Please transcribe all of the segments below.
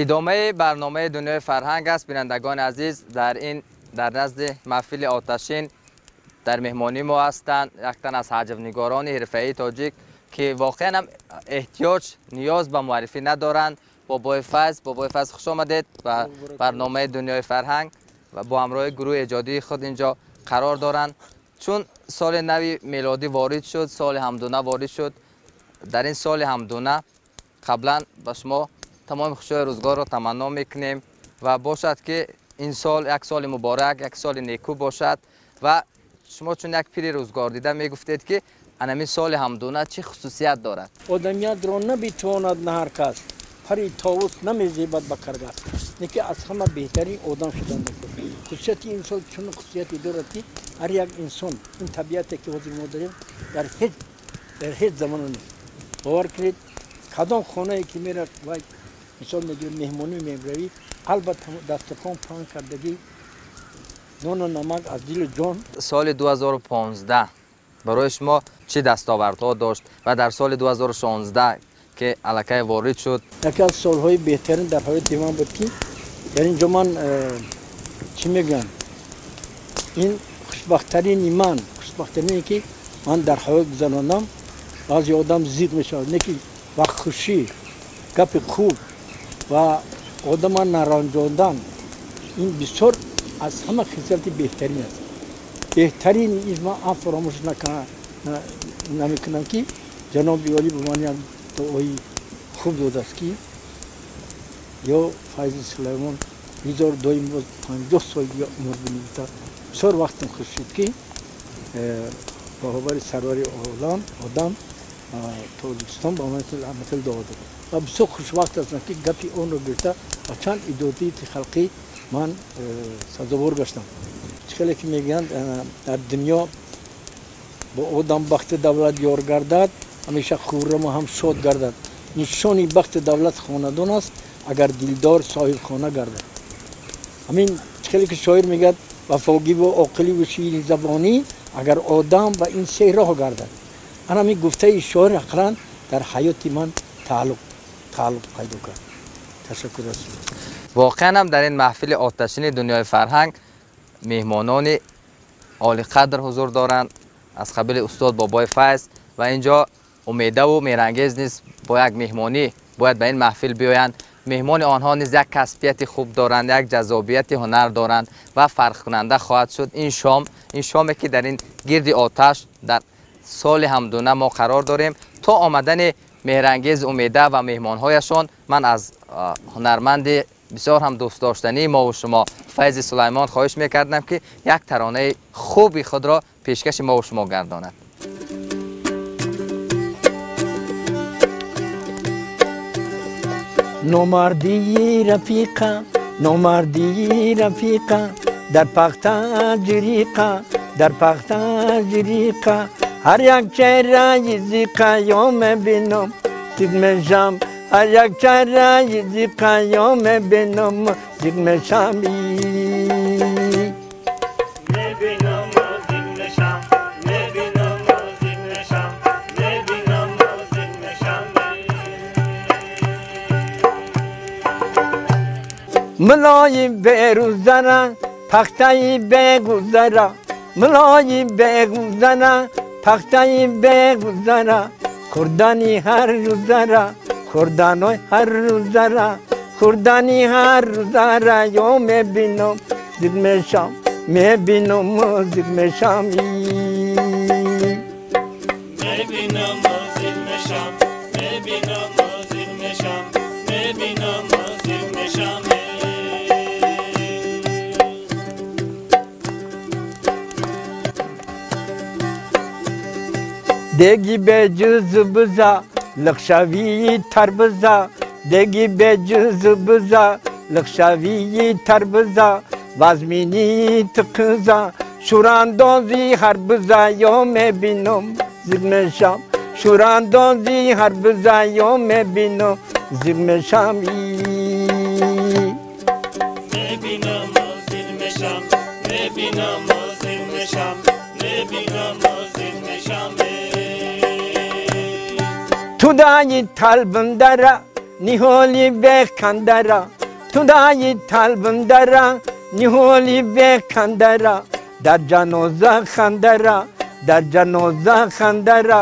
Идомаи барномаи дунёи фарҳанг аст. Бинандагони азиз, дар назди маҳфили оташин дар меҳмонии мо ҳастанд як тан аз ҳаҷвнигорони ҳирфаии тоҷик, ки воқеан ҳам эҳтиёҷ ниёз ба муаррифӣ надоранд. Бобои Файз. Бобои Файз, хуш омадед ба барномаи дунёи фарҳанг ва бо ҳамроҳи гурӯҳи эҷодии худ инҷо қарор доранд. Чун соли нави мелодӣ ворид шуд, соли ҳамдуна ворид шуд, дар ин соли ҳамдуна қаблан ба шумо тамоми хушиҳои рӯзгорро таманно мекунем ва бошад ки ин сол як соли муборак, як соли некӯ бошад. Ва шумо чун як пири рӯзгор дида мегуфтед, ки анамин соли ҳамдуна чӣ хусусият дорад? Одамиятро наметавонад на ҳар кас, пари товус намезебад ба каргас, неки аз ҳама беҳтарин одам шудан мекунад. Хусусияти ин сол чунин хусусияте дорад, ки ҳар як инсон ин табиате ки ҳозир мо дорем дар ҳеҷ замона нест. Бовар кунед, кадом хонае ки мерад, вай мисол мегирем меҳмонӣ мебравӣ, албатта дастурхон паҳн кардагӣ нону намак аз дилу ҷон. Соли 2015 барои шумо чӣ дастовардҳо дошт ва дар соли 2016 ки аллакай ворид шуд? Яке аз солҳои беҳтарин дар ҳаёти ман буд, ки дар ин ҷо ман чӣ мегӯям, ин хушбахттарини ман, хушбахттарине ки ман дар ҳаёт гузарондам. Баъзе одам зиқ мешавад, не ки вақтхушӣ, гапи хуб ва одама наранҷондан, ин бисёр аз ҳама хислати беҳтарин аст. Беҳтарин ин ман ам фаромӯш намекунам, ки ҷаноби олӣ ба ман як дуои хуб додааст, ки ё Файзи Сулаймон бизор доим боз 50 сол дига умр бинигита. Бисёр вақтам хуш шуд, ки баробари сарвари олам одам Тоҷикистон ба ман хел дуо дод ва бисёр хушвақт ҳастам, ки гапи онро гирифта ва чанд идодияти халқӣ ман сазовор гаштам. Чӣ хеле ки мегӯянд, дар дунё бо одам бахти давлат ёр гардад, ҳамеша хурраму ҳам шод гардад. Нишони бахти давлат хонадон аст, агар дилдор соҳибхона гардад. Ҳамин чӣ хеле ки шоир мегӯяд, вафогиву оқиливу ширинзабонӣ, агар одам ба ин се роҳ гардад. Ана ҳамин гуфтаи шоир ақлан дар ҳаёти ман тааллуқ пайдо кард. Ташаккур аз шумо. Воқеан ҳам дар ин маҳфили оташини дунёи фарҳанг меҳмонони олиқадр ҳузур доранд, аз қабили устод Бобои Файз, ва инҷо Умедаву Меҳрангез низ бо як меҳмонӣ бояд ба ин маҳфил биёянд. Меҳмони онҳо низ як касбияти хуб доранд, як ҷаззобияти ҳунар доранд ва фарқкунанда хоҳад шуд ин шом, ин шоме ки дар ин гирди оташ дар соли ҳамдуна мо қарор дорем. То омадани Меҳрангез, Умеда ва меҳмонҳояшон ман аз ҳунарманди бисёр ҳам дӯстдоштании мову шумо Файзи Сулаймон хоҳиш мекардам, ки як таронаи хуби худро пешкаши мову шумо гардонад. Номардии рафиқа, номардии рафиқа, дар пахта ҷириқа, дар пахта ҷириқа, ҳар як чеҳраи зиқа ё мебинам, зиқ мешам, ҳар як чеҳраи зиқа ё мебинам, зиқ мешам. Млои берӯзара, пахтаи бегузара, млои бегузара, пахтаи бегузара, хӯрдани ҳар рӯзара, хӯрданои ҳар рӯзара, хӯрдани ҳар рӯзара, ё мебинам, зиқ мешам, мебинам, зиқ мешам. Мебинам, зиқ мешам, мебинам, зиқ мешам, мебинам, зиқ мешам. Деги беҷуз биза, лиқшавии тарбиза, деги беҷуз биза, лиқшавии тарбиза, вазмини тиқиза, шӯрандози ҳарбиза, ё мебинам, зиқ мешам, шӯрандози ҳарбиза, ё мебинам, зиқ мешам. Мебинам, зиқ мешам, мебинам, зиқ мешам, мебинам, зиқ мешам. Тудаи талбимдара, ниҳоли бехкандара, Тудаи талбандара ниҳоли бекандара дар ҷаноза хандара дар ҷаноза хандара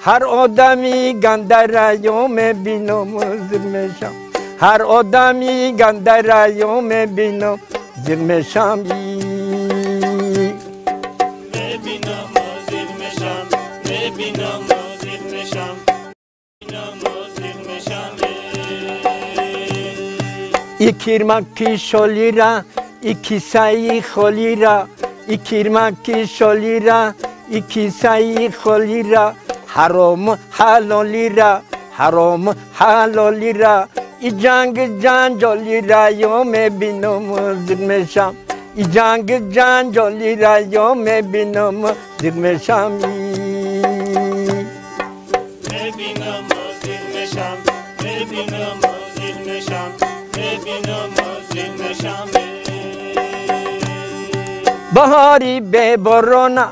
ҳар одами гандара ё мебинам зиқ мешам ҳар одами гандара ё мебинам зиқ мешам. Мебинам зиқ мешам, мебинам зиқ мешам, мебинам зиқ мешам. И кирмаки шолира и кисаи холира и кирмаки шолира и кисаи холира ҳаром ҳалолира ҳаром ҳалолира и ҷанг ҷанҷолира ё мебинам зиқ мешам и ҷанг ҷанҷолира ё мебинам зиқ мешам. Мебинам зиқ мешам, мебинам зиқ мешам, мебинам зиқ мешам. Баҳори беборона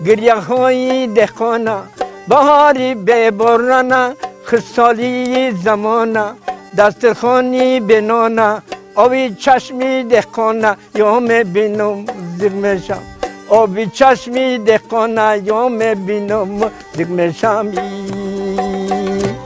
гиряҳои деҳқона баҳори беборона хирсолии замона дастархони бенона оби чашми деҳқона ё мебинам зиқ мешам оби чашми деҳқона ё мебинам зиқ мешам.